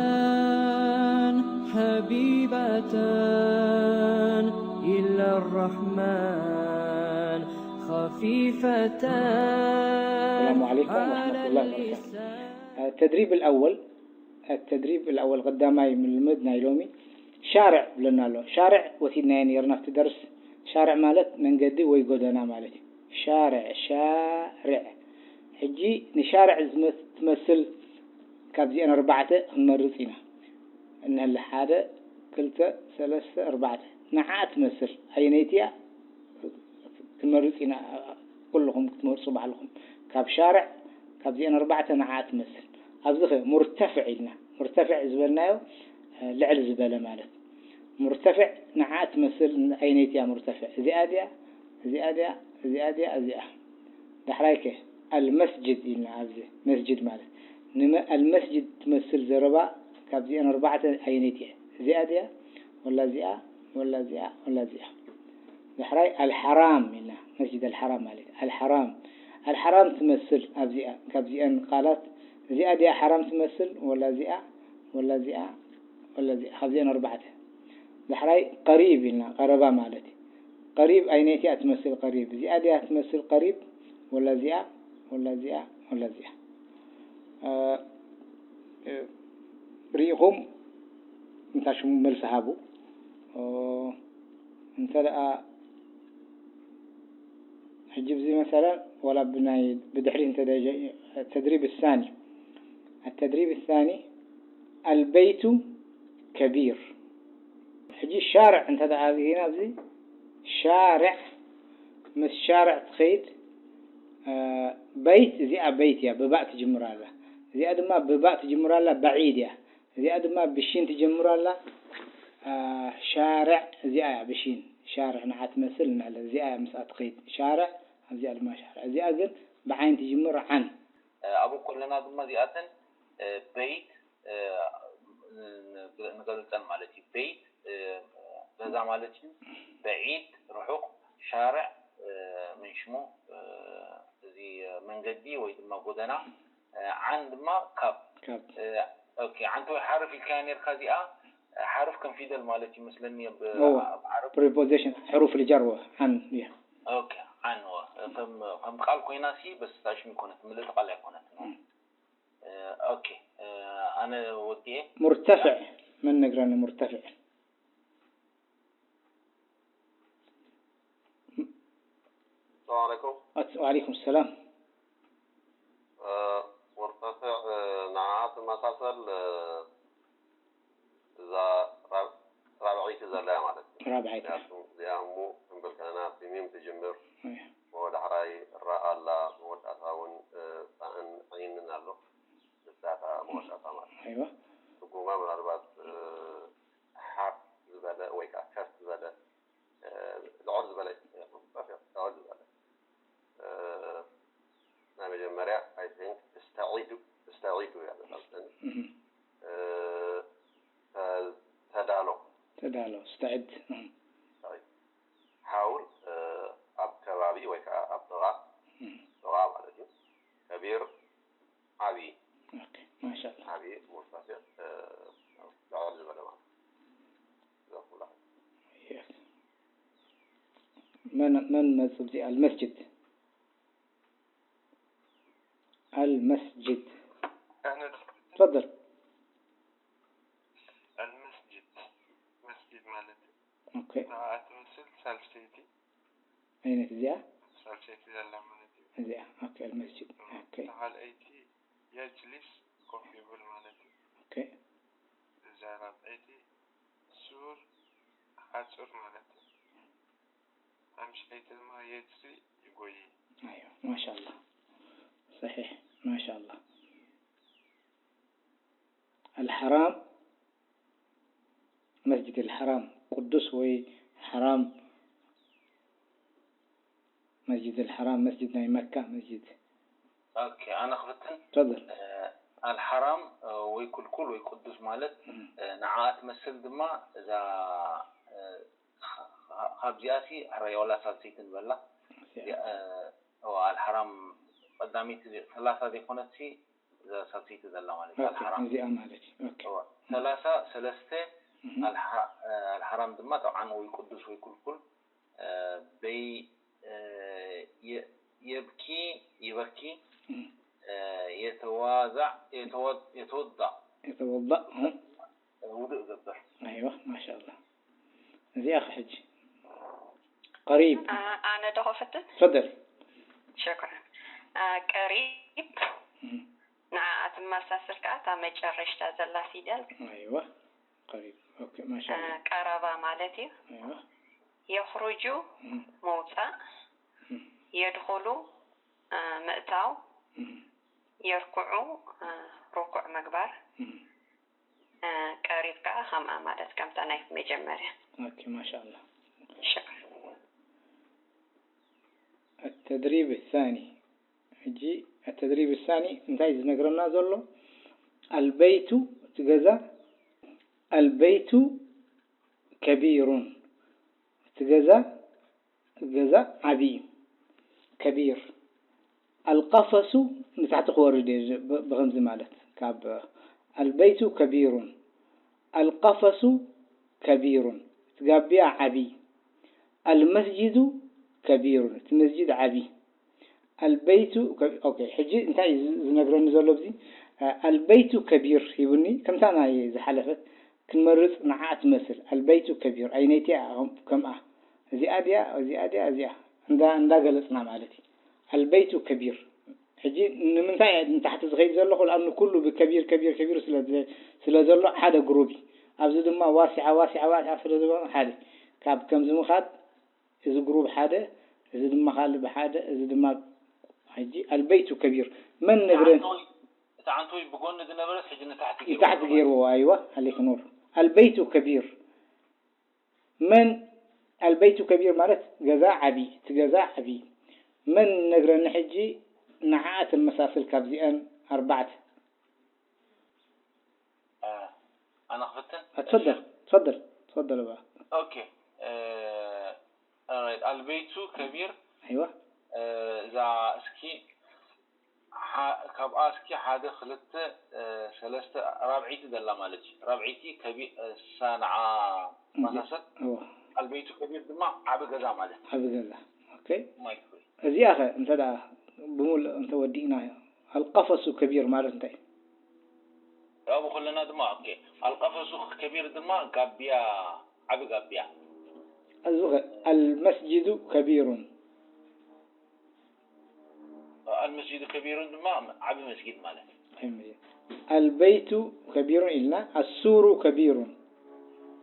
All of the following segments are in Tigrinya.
كلمتان حبيبتان إلى الرحمن خفيفتان السلام عليكم ورحمة الله وبركاته. التدريب الأول التدريب الأول ቀዳማይ ምልምድ ናይ ሎሚ ሻርዕ ብለና ኣሎ። ሻርዕ ወሲድናዮ ነርና ኣብቲ ደርስ። ሻርዕ ማለት መንገዲ ወይ ጎደና ማለት እዩ። ሻርዕ ሻርዕ። ሕጂ ንሻርዕ ዝመስ- ትመስል ካብዚአን ኣርባዕተ ክንመርጽ ኢና። እንሀለ ሓደ ክልተ ሰለስተ ኣርባዕተ ንዓ ትመስል ኣየነይቲ እያ ክንመርጽ ኢና። ኩልኹም ክትመርጹ ባዕልኹም ካብ ሻርዕ ካብዚአን ኣርባዕተ ንዓ ትመስል። ኣብዚ ኸ ሙርተፍዕ ኢልና ሙርተፍዕ ዝበልናዮ ልዕል ዝበለ ማለት ሙርተፍዕ ንዓ ትመስል ኣየነይቲ እያ ሙርተፍዕ እዚኣ ድያ እዚኣ ድያ እዚኣ ድያ እዚኣ ዳሕራይ ከ ኣልመስጅድ ኢልና ኣብዚ መስጅድ ማለት ንመ ኣልመስጅድ ትመስል ዘረባ ካብዚአን ኣርባዕተ ኣየነይቲ እያ እዚኣ ድያ ወላ እዚኣ ወላ እዚኣ ወላ እዚኣ ዳሕራይ ኣልሓራም ኢልና መስጅድ ኣልሓራም ማለት ኣልሓራም ኣልሓራም ትመስል ኣብዚኣ ካብዚአን ቃላት እዚኣ ድያ ሓራም ትመስል ወላ እዚኣ ወላ እዚኣ ወላ እዚኣ ካብዚአን ኣርባዕተ ዳሕራይ ቀሪብ ኢልና ቀረባ ማለት እዩ ቀሪብ ኣይነይቲ እያ ትመስል ቀሪብ እዚኣ ድያ ትመስል ቀሪብ ወላ እዚኣ ወላ እዚኣ ወላ እዚኣ ርኢኹም እንታ ሽሙ መልሲ ሃቡ እንተ ደኣ ሕጂ ብዚ መሰለ ወላ ብናይ ብድሕሪ እንተ ተድሪብ ሳኒ التدريب الثاني البيت كبير ሕጂ ሻርዕ እንተ ደኣ ርኢና ኣብዚ ሻርዕ ምስ ሻርዕ ትኸይድ በይት እዚኣ በይት እያ ብባእ ትጅምር ኣላ እዚኣ ድማ ብባእ ትጅምር ኣላ በዒድ እያ እዚኣ ድማ ብሺን ትጅምር ኣላ ሻርዕ እዚኣ እያ ብሺን ሻርዕ ንዓ ትመስል እናለ እዚኣ እያ ምስኣ ትኸይድ ሻርዕ ኣብዚኣ ድማ ሻርዕ እዚኣ ግን ብዓይን ትጅምር ዓን ኣብኡ ከለና ድማ እዚኣተን በይት ንገልፀን ማለት እዩ። በይት ገዛ ማለት እዩ። በዒድ ርሑቕ፣ ሻርዕ ምን ሽሙ እዚ መንገዲ ወይ ድማ ጎደና፣ ዓን ድማ ካብ። ኦኬ፣ ዓንተ ወይ ሓርፍ ኢልካያ ነርካ እዚኣ ሓርፍ ከም ፊደል ማለት እዩ መስለኒ ኣብ ዓረብ። Preposition حروف الجر عن yeah. ኦኬ፣ ዓን ከም ቃል ኮይና ሲ በስ ታሽም ይኮነት ምልእቲ ቃል ኣይኮነት። ኦኬ ኣነ ወዲኤ مرتفع من نقرأ مرتفع السلام عليكم. وعليكم السلام. مرتفع نعات مثلا إذا ራብዐይቲ ዘላ ማለት እዩ። ራብዐይቲ። ምክንያቱ እዚኣ እሞ ክንብል ከለና ብሚም ትጅምር፣ እሞ ዳሕራይ ራ ኣላ፣ መወዳእታ እውን ጣእን ዒንን ኣሎ። ንሳ እታ መወዳእታ ማለት እዩ። ኣይዋ። ትርጉማ ምናልባት ሓፍ ዝበለ ወይ ከዓ ከፍ ዝበለ ልዕል ዝበለ ልዕል ዝበለ ናይ መጀመርያ I think استعد استعد እያ ዘላ። ተዳሎ ተዳሎ استعد ሓውል ኣብ ከባቢ ወይ ከዓ ኣብ ጥቓ ጥቓ ማለት እዩ። ከቢር ዓብዪ ማሻላ ዓብዪ ሙርተፊዕ ልዕል ዝበለ ማለት መን መን መፅእ እዚኣ المسجد المسجد أنا تفضل المسجد مسجد ማለት okay ንዓኣ ትመስል ሳልሰይቲ ዓይነት እዚኣ ሳልሰይቲ ዘላ ማለት እዩ። እዚኣ okay المسجد okay እታ ካልኣይቲ የጅሊስ ኮፍ ይብል ማለት እዩ። okay እዛ ራብዐይቲ ሱር ሓፁር ማለት እዩ። ሓምሻይቲ ድማ የጅሪ ይጎይ። أيوة ما شاء الله صحيح ما شاء الله الحرام مسجد الحرام ቅዱስ ወይ ሓራም مسجد الحرام مسجد ናይ መካ مسجد ኦኬ ኣነ ክፍትን تفضل ኣልሓራም ወይ ኩልኩል ወይ ቅዱስ ማለት ንዓኣ ትመስል ድማ እዛ ካብዚኣ ሲ ሕራይ ዋላ ሳልሰይቲ ንበላ ኣልሓራም ቀዳመይቲ ሰላሳ ዘይኮነት ሲ እዛ ሳብሰይቲ ዘላ ማለት እዩ። ኦኬ፣ ኣልሓራም። እዚኣ ማለት እዩ። ኦኬ። እዋ። ሰላሳ ሰለስተ እህ። ኣልሓ-፣ እ፣ ኣልሓራም ድማ ጠብዓን ወይ ቅዱስ ወይ ኩልኩል፣ እ፣ በይ-፣ እ፣ የ-፣ የብኪ፣ ይበኪ፣ እህ። እ፣ የተዋዛዕ፣ የተወ-፣ የተወዳእ። የተወዳእ፣ እህ። ውዱእ ገብር። ኣይዋ፣ ማሻኣላ። እዚኣ ኸ ሕጂ። ቀሪብ። አ-፣ ኣነ ዶ ክፍትን? ተፈደል። ሽክራን። አ፣ ቀሪብ። እህ። ንዓኣ ትመሳሰል ከኣ እታ መጨረሽታ ዘላ ፊደል። ኣይዋ፣ ቀሪብ። ኦኬ፣ አ፣ ማሻኣላ። ቀረባ ማለት እዩ። ኣይዋ። የኽሩጁ እህ። ምውጻእ፣ እህ። የድኹሉ፣ አ፣ ምእታው፣ እህ። የርኩዑ፣ አ፣ ርኩዕ ምግባር፣ እህ። አ፣ ቀሪብ ከኣ ከምኣ ማለት ከምታ ናይ መጀመርያ። ኦኬ፣ ማሻኣላ። ሽክራን። التدريب الثاني። ሕጂ التدريب الثاني እንታይ እዩ ዝነግረና ዘሎ? البيت፣ እቲ ገዛ፣ البيت كبير، እቲ ገዛ፣ ገዛ ዓቢ እዩ። كبير። القفص ንታሕቲ ክወርድ እዩ፣ ብ-፣ ብኸምዚ ማለት፣ ካብ البيت كبير، القفص كبير، እቲ ጋብያ ዓቢ። المسجد كبير، እቲ መስጂድ ዓቢ። البيت كب-، ኦኬ፣ ሕጂ እንታይ እዩ ዝ-፣ ዝነግረኒ ዘሎ ኣብዚ? አ፣ البيت كبير ሂቡኒ፣ ከምታ ናይ ዝሓለፈት ክንመርጽ ንዓኣ ትመስል። البيت كبير፣ ኣይነይቲ እያ ከም-፣ ከምኣ። እዚኣ ድያ፣ እዚኣ ድያ፣ እዚኣ። እንዳ-፣ እንዳገለጽና ማለት እዩ። البيت كبير። ሕጂ ንምንታይ እየ ንታሕቲ ዝኸይድ ዘለኹ? لأنه ኩሉ ብከቢር፣ ከቢር፣ ከቢር ስለ ዘ-፣ ስለ ዘሎ ሓደ ግሩፕ እዩ። ኣብዚ ድማ ዋሲዓ፣ ዋሲዓ፣ ዋሲዓ ስለ ዝበሎ ሓደ። ካብ ከምዚ ምኻድ፣ እዚ ግሩፕ ሓደ፣ እዚ ድማ ካልእ ብሓደ፣ እዚ ድማ ሕጂ البيت كبير። መን ነግረን? እቲ ዓንቶይ ብጎኒ ዝነበረስ ሕጂ ንታሕቲ ገይርዎ። ንታሕቲ ገይርዎ፣ ኣይዋ፣ عليك نور። البيت كبير። መን البيت كبير ማለት ገዛ ዓቢ፣ እቲ ገዛ ዓቢ። መን ነግረኒ ሕጂ ንዓኣ ተመሳስል ካብዚኣን ኣርባዕተ? አ፣ ኣነ ክፍትን? አ፣ ተፈደል፣ ተፈደል፣ ተፈደል እባ። ኦኬ። እ፣ ኦራይት። البيت كبير። ኣይዋ። እ፣ እዛ እስኪ ሓ-፣ ካብኣ እስኪ ሓደ፣ ክልተ፣ እ፣ ሰለስተ፣ ራብዐይቲ ዘላ ማለት እዩ። ራብዐይቲ ከቢ-፣ እ፣ እሳ ንዓ እዚኣ፣ ማሳሰል። እዎ። البيت كبير ድማ ዓቢ ገዛ ማለት እዩ። ዓቢ ገዛ። ኦኬ። ማይክ ፍሪ። እዚኣ ኸ እንተ ደኣ ብምሉእ እንተ ወዲእናዮ፣ القفص كبير ማለት እንታይ እዩ? ያው ብኹልና ድማ፣ ኦኬ። القفص كبير ድማ ጋብያ፣ ዓቢ ጋብያ። እዚ ኸ المسجد كبير። المسجد كبير ድማ ዓቢ መስጊድ ማለት። ዓቢ መስጊድ። البيت كبير ኢልና፣ السور كبير።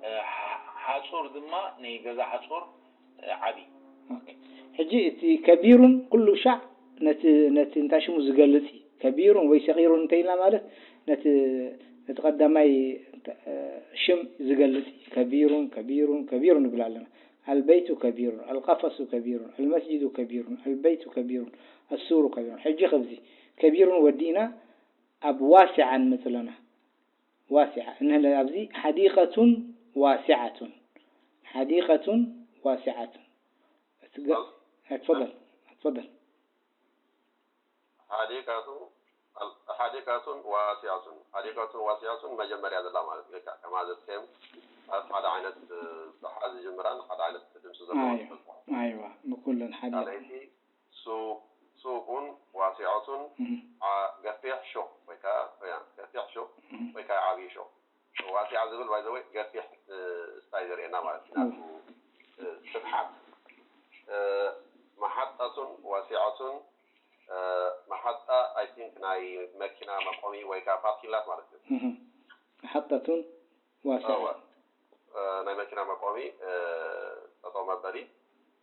እ፣ ሓ-፣ ሓጹር ድማ ናይ ገዛ ሓጹር፣ እ፣ ዓቢ። ኦኬ። ሕጂ እቲ ከቢሩን ኩሉ ሻዕ ነቲ፣ ነቲ እንታይ ሽሙ ዝገልጽ እዩ። ከቢሩን ወይ ሰጊሩን እንተኢልና ማለት ነቲ፣ ነቲ ቀዳማይ፣ እ፣ ሽም ዝገልጽ እዩ። ከቢሩን፣ ከቢሩን፣ ከቢሩን ንብል ኣለና። البيت كبير، القفص كبير، المسجد كبير، البيت كبير، السور كبير። ሕጂ ከብዚ ከቢሩን ወዲእና ኣብ ዋሲዓ ንመጽእ ኣለና። ዋሲዓ። እንህለ ኣብዚ حديقة واسعة. حديقة واسعة. እትገ-፣ اتفضل، اتفضل. حديقة، حديقة واسعة. حديقة واسعة መጀመርያ ዘላ ማለት እዩ። ከማዘ ሴም ማለት ሓደ ዓይነት፣ እ፣ ብሓ ዝጅምራን ሓደ ዓይነት ድምፂ ዘለዎ ኣይዋ፣ ትፈልጦ። ኣይዋ፣ ብኩለን ሓደ ካልኣይቲ ሱቅ፣ ሱቁን ዋሲዐቱን እህ። ዓ-፣ ገፊሕ ሹቅ ወይ ከዓ፣ ያ፣ ገፊሕ ሹቅ እህ። ወይ ከዓ ዓብዪ ሹቅ። ዋሲዓ ዝብል ባይ ዘ ወይ ገፊሕ፣ እ፣ ስታይ ዘርእየና ማለት እዩ። እህ። ናቱ፣ እ፣ ስፍሓት። እ፣ መሓጣቱን ዋሲዐቱን፣ እ፣ መሓጣ፣ I think፣ ናይ መኪና መቆሚ ወይ ከዓ ፓርኪንግ ላት ማለት እዩ። እህ። መሓጣቱን ዋሲዐ። እወ። እ፣ ናይ መኪና መቆሚ፣ እ፣ ጠጠው መበሊ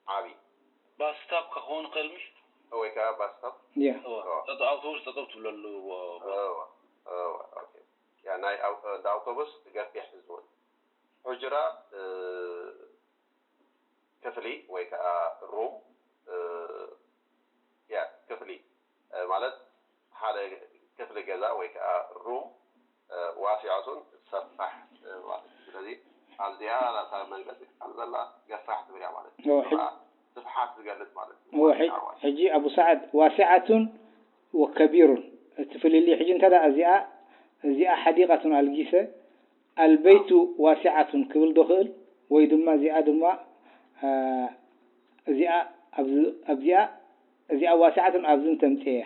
ዓቢ። ባስ ስታፕ ክኸውን ይኽእል ምሽ? ወይ ከዓ ባስ ስታፕ። ያ። እወ። እወ። ጠጠው፣ ኣውቶቡስ ጠጠው ትብለሉ ቦታ። እወ፣ እወ፣ ኦኬ። ያ፣ ናይ ኣው-፣ እንዳ ኣውቶቡስ ገፊሕ ዝኸውን። ሑጅራ፣ እ፣ ክፍሊ ወይ ከዓ ሩም፣ እ፣ ያ፣ ክፍሊ፣ እ፣ ማለት ሓደ ክፍሊ ገዛ ወይ ከዓ ሩም፣ እ፣ ዋሲዐቱን ሰፋሕ፣ እ፣ ማለት እዩ። ስለዚ ኣብዚኣ ናታ መግለፂ ቃል ዘላ ገፋሕ ትብል እያ ማለት እዩ። እወ፣ ሕጂ ስፍሓት ዝገልፅ ማለት እዩ። እወ፣ ሕጂ፣ ዋሲዐ፣ ዋሲዐ። ሕጂ ኣቡ ሰዓድ፣ ዋሲዐቱን ወከቢሩን፣ እቲ ፍልልይ ሕጂ እንተ ደኣ እዚኣ እዚኣ ሓዲቐቱን ኣልጊሰ ኣልበይቱ ዋሲዓቱን ክብል ዶ ክእል? ወይ ድማ እዚኣ ድማ እዚኣ ኣብዚኣ እዚኣ ዋሲዓቱን ኣብዚ እንተምፅኤያ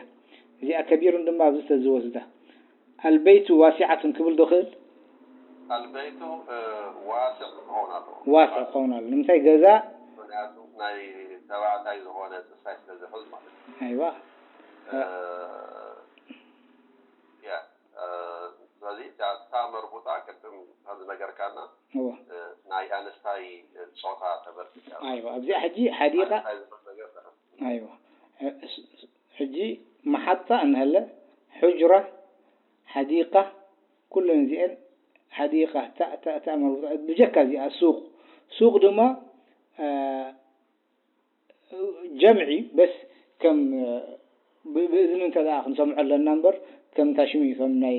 እዚኣ ከቢሩን ድማ ኣብዚ ተዝወስዳ ኣልበይቱ ዋሲዓቱን ክብል ዶ ክእል? ኣልበይቱ ዋስዕ ክኸውን ኣለዎ። ዋስዕ ክኸውን ኣሎ። ንምንታይ ገዛ ምክንያቱ ናይ ተባዕታይ ዝኾነ ጥሳይ ስለ ዝሕዝ ማለት እዩ። ኣይዋ ያ ስለዚ እታ መርቡጣ ቅድም ከም ዝነገርካና ናይ ኣንስታይ ፆታ ተበርክት እያ። ኣይዋ ኣብዚኣ ሕጂ ሓዲቃ ኣይዋ ሕጂ መሓጣ እንሀለ ሑጅራ ሓዲቃ ኩለን እዚአን ሓዲቃ ታእታእታ መርቡጣ ብጀካ እዚኣ ሱቅ ሱቅ ድማ ጀምዒ በስ ከም ብእዝኒ እንተ ደኣ ክንሰምዖ ኣለና እምበር ከም ታሽሚ ከም ናይ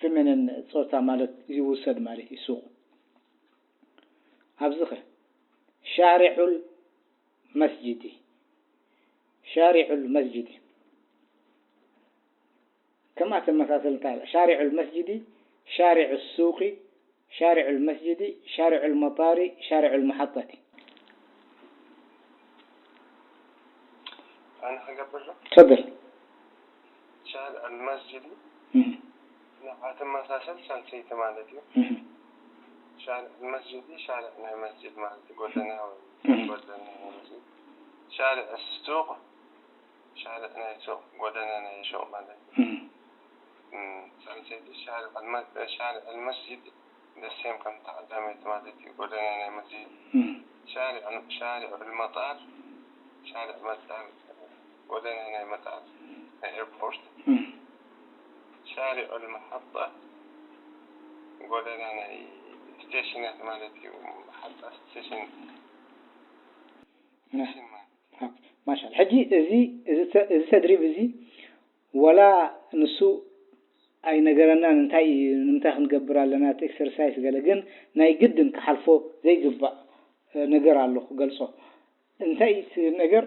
ፌሜንን ፆታ ማለት ይውሰድ ማለት እዩ ሱቅ ኣብዚ ኸ ሻሪዑል መስጅዲ ሻሪዑል መስጅዲ ከምኣ ተመሳሰል እንታይ ኣለ ሻሪዑል መስጅዲ ሻሪዑ ሱቂ ሻሪዑል መስጅዲ ሻሪዑል መጣሪ ሻሪዑል መሓጠቲ ኣነ ክገብር ዶ ተፈል ሻሪዑል መስጅዲ ንዓ ተመሳሰል ሳልሰይቲ ማለት እዩ ሻሪዕ መስጅዲ ሻሪዕ ናይ መስጅድ ማለት እዩ ጎደና ወይ ጎደና ናይ መስጅድ ሻሪዕ ሱቅ ሻሪዕ ናይ ሱቅ ጎደና ናይ ሱቅ ማለት እዩ ሳልሰይቲ ሻሪዕ መስጅድ ደሴም ከም ተዓዳመይቲ ማለት እዩ ጎደና ናይ መስጅድ ሻሪዕ ሻሪዕ መጣር ሻሪዕ መጣር ጎደና ናይ መጣር ናይ ኤርፖርት ሻሪዑ ልመሓጣ ጎደና ናይ ስቴሽናት ማለት እዩ። መሓጣ ስቴሽን ስቴሽን ማለት ማሻል ሕጂ እዚ እዚ ተድሪብ እዚ ወላ ንሱ ኣይነገረናን እንታይ እዩ ንምንታይ ክንገብር ኣለና እቲ ኤክሰርሳይስ ገለ ግን ናይ ግድን ክሓልፎ ዘይግባእ ነገር ኣሎ ክገልጾ እንታይ እቲ ነገር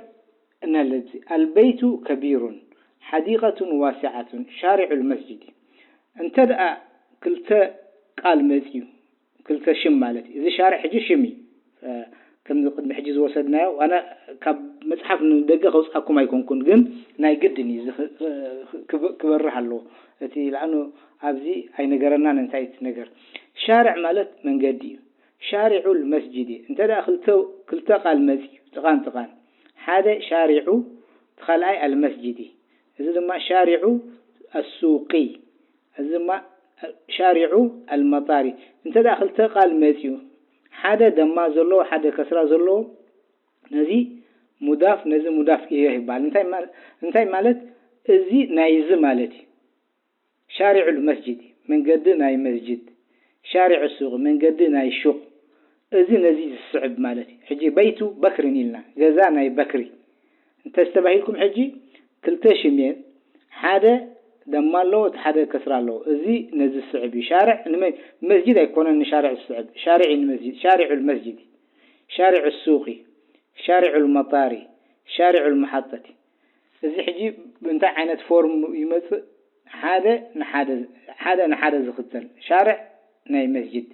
እናለዚ ኣልበይቱ ከቢሩን ሓዲቀቱን ዋሲዓቱን ሻሪዑ ልመስጅዲ እንተ ደኣ ክልተ ቃል መፅዩ ክልተ ሽም ማለት እዩ። እዚ ሻርዕ ሕጂ ሽም እዩ። ከምዚ ቅድሚ ሕጂ ዝወሰድናዮ ኣነ ካብ መፅሓፍ ንደገ ከውፅኣኩም ኣይኮንኩን፣ ግን ናይ ግድን እዩ እዚ ክበርህ ኣለዎ። እቲ ለኣኑ ኣብዚ ኣይነገረናን እንታይ እቲ ነገር። ሻርዕ ማለት መንገዲ እዩ። ሻሪዑ ልመስጂዲ እንተ ደኣ ክልተ ክልተ ቃል መፅዩ ጥቓን ጥቓን ሓደ ሻሪዑ እቲ ካልኣይ ኣልመስጂዲ እዚ ድማ ሻሪዑ ኣሱቂ እዚ ድማ ሻሪዑ ኣልመጣሪ እንተ ደኣ ክልተ ቃል መፅዩ ሓደ ደማ ዘለዎ ሓደ ከስራ ዘለዎ ነዚ ሙዳፍ ነዚ ሙዳፍ ኢለይህ ይበሃል። እንታይ ማለት እዚ ናይዚ ማለት እዩ። ሻሪዑ ልመስጂዲ መንገዲ ናይ መስጂድ፣ ሻሪዑ ሱቅ መንገዲ ናይ ሹቅ እዚ ነዚ ዝስዕብ ማለት እዩ። ሕጂ በይቱ በክሪን ኢልና ገዛ ናይ በክሪ እንተስተባሂልኩም ሕጂ ክልተ ሽም እየን ሓደ ደማ ኣለዎ እቲ ሓደ ከስራ ኣለዎ። እዚ ነዚ ዝስዕብ እዩ። ሻርዕ ንመ መስጂድ ኣይኮነን ንሻርዕ ዝስዕብ ሻርዕ እዩ ንመስጂድ ሻሪዑ ልመስጂዲ ሻሪዑ ሱቂ ሻሪዑ ልመጣሪ ሻሪዑ ልመሓጠቲ እዚ ሕጂ ብእንታይ ዓይነት ፎርም ይመፅእ ሓደ ንሓደ ሓደ ንሓደ ዝኽተል ሻርዕ ናይ መስጅድ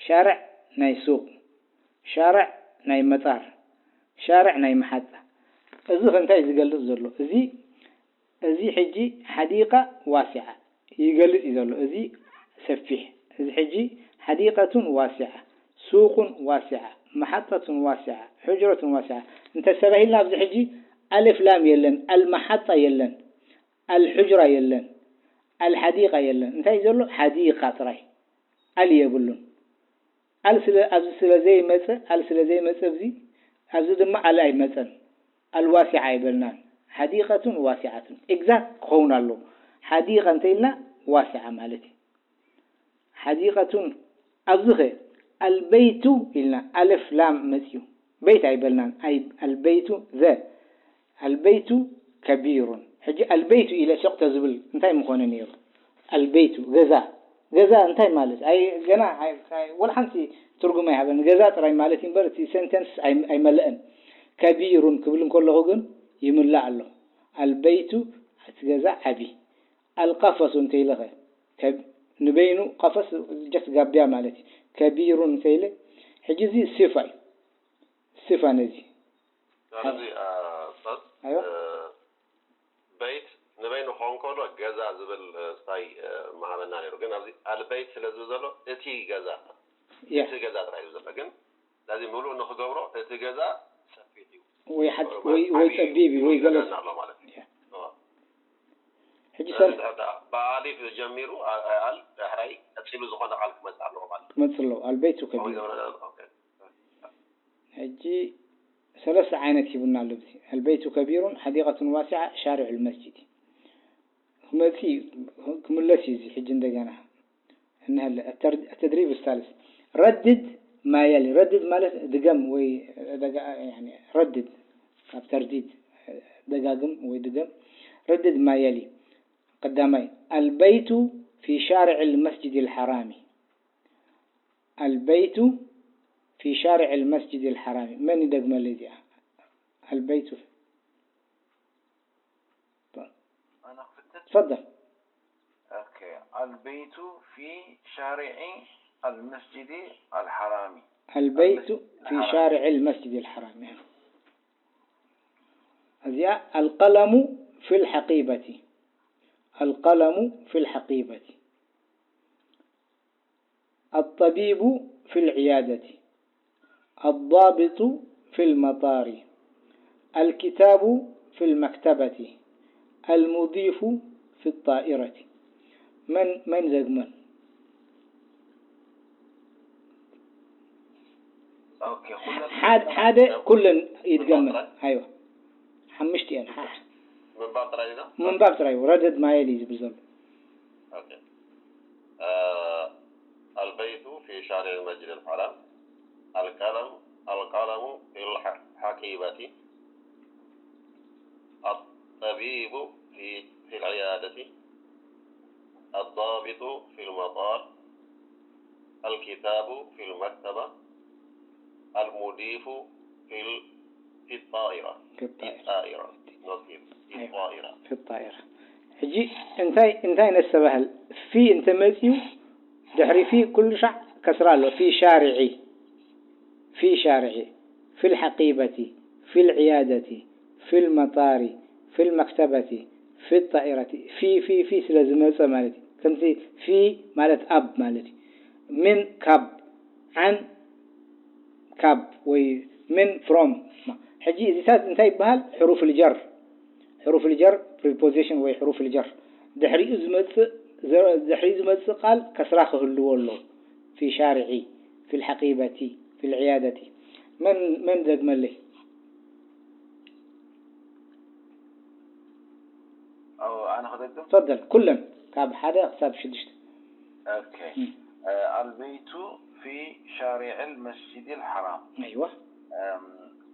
ሻርዕ ናይ ሱቕ ሻርዕ ናይ መጣር ሻርዕ ናይ መሓፃ እዚ ከ እንታይ እዩ ዝገልፅ ዘሎ እዚ እዚ ሕጂ ሓዲቃ ዋሲዓ ይገልፅ እዩ ዘሎ እዚ ሰፊሕ እዚ ሕጂ ሓዲቀቱን ዋሲዓ ሱቁን ዋሲዓ መሓጠቱን ዋሲዓ ሑጅረቱን ዋሲዓ እንተሰባሂልና ኣብዚ ሕጂ ኣልፍ ላም የለን ኣልመሓጣ የለን ኣልሑጅራ የለን ኣልሓዲቃ የለን እንታይ እዩ ዘሎ ሓዲቃ ጥራይ ኣል የብሉን ኣል ስለ ኣብዚ ስለ ዘይመፀ ኣል ስለ ዘይመፀ ኣብዚ ኣብዚ ድማ ኣል ኣይመፀን ኣልዋሲዓ ኣይበልናን ሓዲቀቱን ዋሲዓቱን exact ክኸውን ኣለዎ ሓዲቀ እንተኢልና ዋሲዓ ማለት እዩ ሓዲቀቱን ኣብዚ ኸ ኣልበይቱ ኢልና ኣልፍ ላም መፅዩ በይት ኣይበልናን ኣልበይቱ ዘ ኣልበይቱ ከቢሩን ሕጂ ኣልበይቱ ኢለ ስቕ ተዝብል እንታይ ምኾነ ነይሩ ኣልበይቱ ገዛ ገዛ እንታይ ማለት ኣይ ገና ወላ ሓንቲ ትርጉም ኣይሃበን ገዛ ጥራይ ማለት እምበር እቲ sentence ኣይመልእን ከቢሩን ክብል እንከለኹ ግን ይምላእ ኣሎ ኣልበይቱ፣ እቲ ገዛ ዓቢ። ኣልቀፈሱ እንተይለኸ፣ ከብ-፣ ንበይኑ ቀፈስ ጀስት ጋብያ ማለት እዩ። ከቢሩን እንተይለ፣ ሕጂ እዚ ሲፋ እዩ። ሲፋ ነዚ። ኣብዚ፣ አ፣ ኡስታዝ፣ ኣይዋ። እ፣ በይት ንበይኑ ክኸውን ከሎ ገዛ ዝብል፣ እ፣ ስታይ፣ እ፣ ምሃበና ነይሩ። ግን ኣብዚ ኣልበይት ስለ ዝብል ዘሎ እቲ ገዛ፣ ያ። እቲ ገዛ ጥራይ እዩ ዘሎ። ግን ነዚ ምሉእ ንኽገብሮ እቲ ገዛ ሰፊሕ እዩ። ወይ ሓድ-፣ ወይ፣ ወይ ዓብዪ እዩ። ጸቢብ እዩ፣ ወይ ገለ ገዛና ኣሎ ማለት እዩ። ያ። እዋ። ሕጂ ስለዚ ሰል- እንድሕር ደኣ ብኣሊፍ ጀሚሩ፣ ኣ-፣ ኣል፣ ዳሕራይ ቀጺሉ ዝኾነ ቃል ክመጽእ ኣለዎ ማለት እዩ። ክመጽእ ኣለዎ። ኣልበይቱ ከቢሩ። ከምኡ ይገብረና ኣሎ። ኦኬ። ሕጂ ሰለስተ ዓይነት ሂቡና ኣሎ። ኣብዚ ኣልበይቱ ከቢሩን ሓዲቀቱን ዋሲዓ ሻሪዑል መስጂድ። ክመጽእ እዩ፣ ክምለስ እዩ እዚ ሕጂ እንደገና። እንሀለ፣ التر-، التدريب الثالث. ردد ما يلي. ረድድ ማለት ድገም ወይ ደጋ-፣ ያኒ ረድድ፣ ካብ ተርዲድ፣ ደጋግም ወይ ድገም። ردد ما يلي. ቀዳማይ፣ البيت في شارع المسجد الحرام. البيت في شارع المسجد الحرام. መን ይደግመለይ እዚኣ? البيت. ኣነ ክፍትን? تفضل. ኦኬ። البيت في شارع المسجد الحرام. البيت المسجد في الحرام. شارع المسجد الحرام. እዚኣ القلم في الحقيبة. القلم في الحقيبة. الطبيب في العيادة. الضابط في المطار. الكتاب في المكتبة. المضيف في الطائرة. መን፣ መን ይደግመን? ኦኬ፣ ኩለን ሓደ፣ ሓደ ኩለን ይድገመን። ምንባብ ጥራይ? ኣይዋ። ሓሙሽተ እየን። ሓ-፣ ምንባብ ጥራይ ዲና? ምንባብ ጥራይ። ردد ما يلي እዩ ዝብል ዘሎ። ኦኬ። እ፣ البيت في شارع المسجد الحرام. القلم، القلم في الح-، الحقيبة. الطبيب في، في العيادة. الضابط في المطار. الكتاب في المكتبة. المضيف في ال-، في الطائرة. في الطائرة. في الطائرة. Not في، في أيوة. الطائرة. في الطائرة. ሕጂ እንታይ፣ እንታይ ነስተባህል? في እንተ መፅዩ ድሕሪ في ኩሉ ሻዕ ከስራ ኣሎ። في شارع. في شارع. في الحقيبة. في العيادة. في المطار. في المكتبة. في الطائرة. في، في، في ስለ ዝመፀ ማለት እዩ። ከምዚ في ማለት ኣብ ማለት እዩ። من ካብ፣ عن ካብ ወይ من from። ሕጂ እዚታት እንታይ ይበሃል? ሕሩፍ ልጀር። ሕሩፍ ልጀር ፕሪፖዚሽን ወይ ሕሩፍ ልጀር። ድሕሪኡ ዝመፅእ፣ ዘ-፣ ድሕሪኡ ዝመፅእ ቃል ከስራ ክህልዎ ኣሎ። في شارع، في الحقيبة، في العيادة. መን፣ መን ደግመለይ? ኣዎ፣ ኣነ ክደግም? تفضل، ኩለን ካብ ሓደ ክሳብ ሽዱሽተ። ኦኬ። እም። እ፣ البيت في شارع المسجد الحرام. ኣይዋ። أم،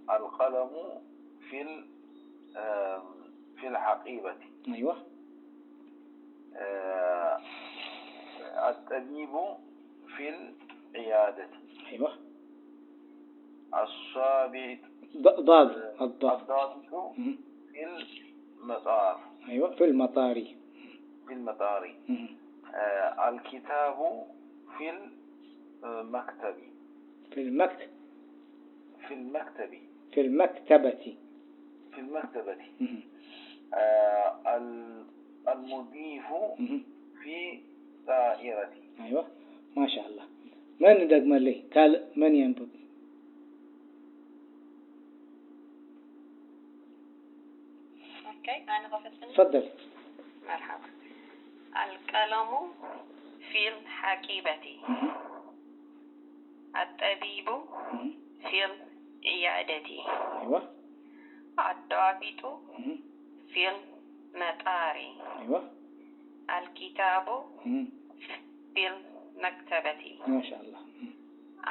القلم في ال-، أم، في الحقيبة. ኣይዋ። أه، الطبيب في العيادة. ኣይዋ። الصابت ض-، ضاد، الضاد. الضابط እም። في المطار. ኣይዋ፣ في المطار. في المطار. እም። أه، الكتاب في المكتب. في المكت-، في المكتب. في المكتبة. في المكتبة. እም። أه، ال-، المضيف እም። في الطائرة. ኣይዋ፣ ማሻኣላህ። መን ይደግመለይ? ካልእ መን የንብብ? ኦኬ፣ ኣነ ክፍትን። تفضل. መርሓባ። القلم في الحقيبة. እም። الطبيب እም። في العيادة. ኣይዋ። الضابط እም። في المطار. ኣይዋ። الكتاب እም። في المكتبة. ማሻኣላህ። እም።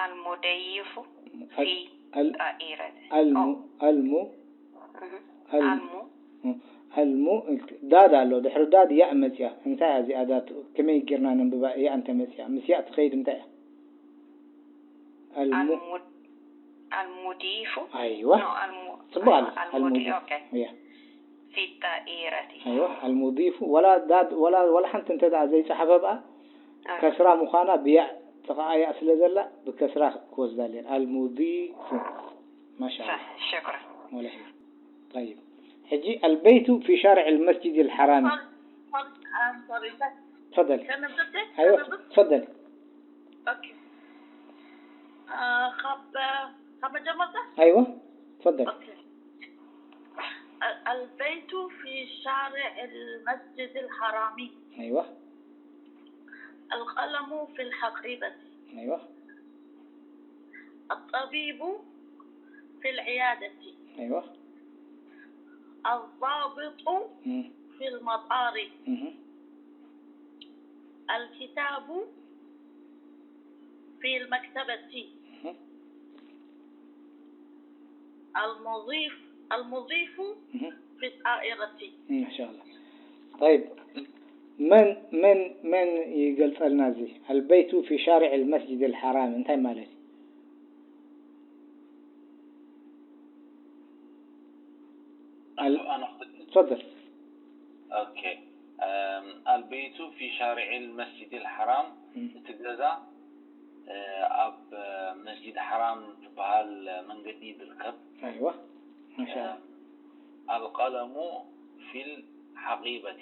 المضيف في ال-، ال-، الطائرة. الم-، أو. الم-، እህ። الم-، الم-، እም። الم-، ዳድ ኣሎ። ድሕሪ ዳድ ያእ መፅያ። እንታይ እያ እዚኣ ዳድ? ከመይ ጌርና ነንብባ? ያእ እንተ መፅያ። ምስ ያእ ትኸይድ እንታይ እያ? الم-، المد-، المضيف؟ ኣይዋ። No، الم-، ፅቡቅ ኣሎ። أيوة، المضي-، المضيف. ኦኬ። እያ። في الطائرة. ኣይዋ ኣልሙዲፉ ወላ ዳድ ወላ ወላ ሓንቲ እንተ ደኣ ዘይጸሓፈ ብኣ ከስራ ምዃና ብያእ ጥቓ ያእ ስለ ዘላ ብከስራ ክወስዳ ኣለየን። ኣልሙዲፉ ማሻ صح، شكرا. ወላ ሕጂ طيب ሕጂ البيت في شارع المسجد الحرام I'm sorry, but تفضلي can I just ኣይዋ تفضلي Okay. Uh, خب خب جمرة؟ ኣይዋ تفضلي Okay. ال- البيت في شارع المسجد الحرام. ኣይዋ القلم في الحقيبة. ኣይዋ الطبيب في العيادة. ኣይዋ الضابط እም፣ في المطار. እም፣ الكتاب في المكتبة. እም፣ المضيف المضيف እም። في الطائرة. ማሻላ طيب መን መን መን ይገልጸልና እዚ البيت في شارع المسجد الحرام እንታይ ማለት እዩ? ኣነ ክብል تفضل ኦኬ البيت في شارع المسجد الحرام እቲ ገዛ ኣብ መስጂድ ሓራም ትበሃል መንገዲ ዝርከብ ኣይዋ ማሻላ القلم في الحقيبة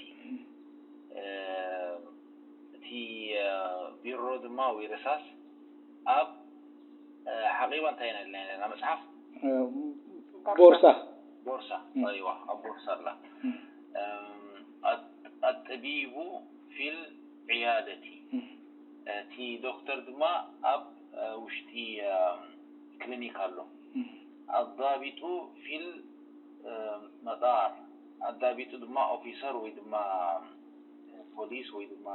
እቲ ቢሮ ድማ ወይ ርሳስ ኣብ ሓቂባ እንታይ ኢና ኢልና መፅሓፍ ቦርሳ ቦርሳ ኣይዋ ኣብ ቦርሳ ኣላ الطبيب في العيادة እቲ ዶክተር ድማ ኣብ ውሽጢ ክሊኒክ ኣሎ الضابط في المطار ኣዳቢጡ ድማ ኦፊሰር ወይ ድማ ፖሊስ ወይ ድማ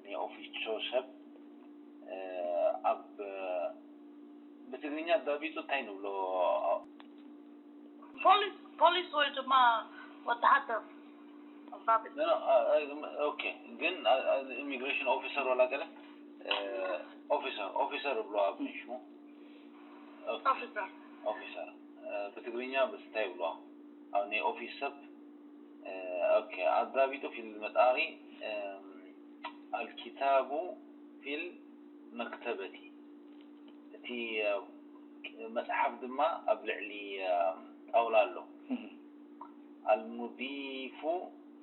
ናይ ኦፊሶ ሰብ ኣብ ብትግርኛ ኣዳቢጡ እንታይ ንብሎ ፖሊስ ፖሊስ ወይ ድማ ወተሃደር ضابط ኦኬ ግን ኢሚግሬሽን ኦፊሰር ወላ ገለ ኦፊሰር ኦፊሰር እብሎ ኣብ ሽሙ officer ኦፊሰር ብትግርኛ ብስታይ ይብሎ ኣብ ናይ ኦፊስ ሰብ ኦኬ ኣዳቢጡ في المطار الكتاب في المكتبة እቲ መፅሓፍ ድማ ኣብ ልዕሊ ጣውላ ኣሎ المضيف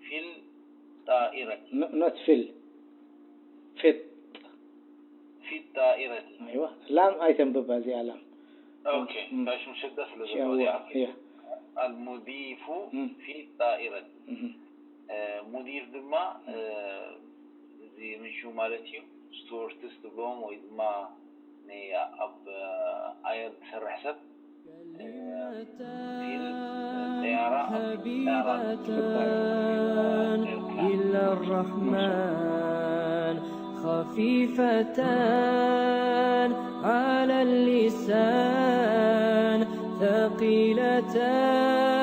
في الطائرة not في ال في في الطائرة ኣይዋ ላም ኣይተንብባ እዚኣ ላም ኦኬ ታሽ ምሸዳ ስለ ዘለዎ እዚኣ እያ المضيف مم. في الطائرة እህ። ሙዲር ድማ እዚ ምንሹ ማለት እዩ ስቱወርትስ ትብሎም ወይ ድማ ናይ ኣብ ኣየር ዝሰርሕ ሰብ ፊል ጠያራ ኣብ ጠያራ حبيبتان إلى الرحمن خفيفتان على اللسان ثقيلتان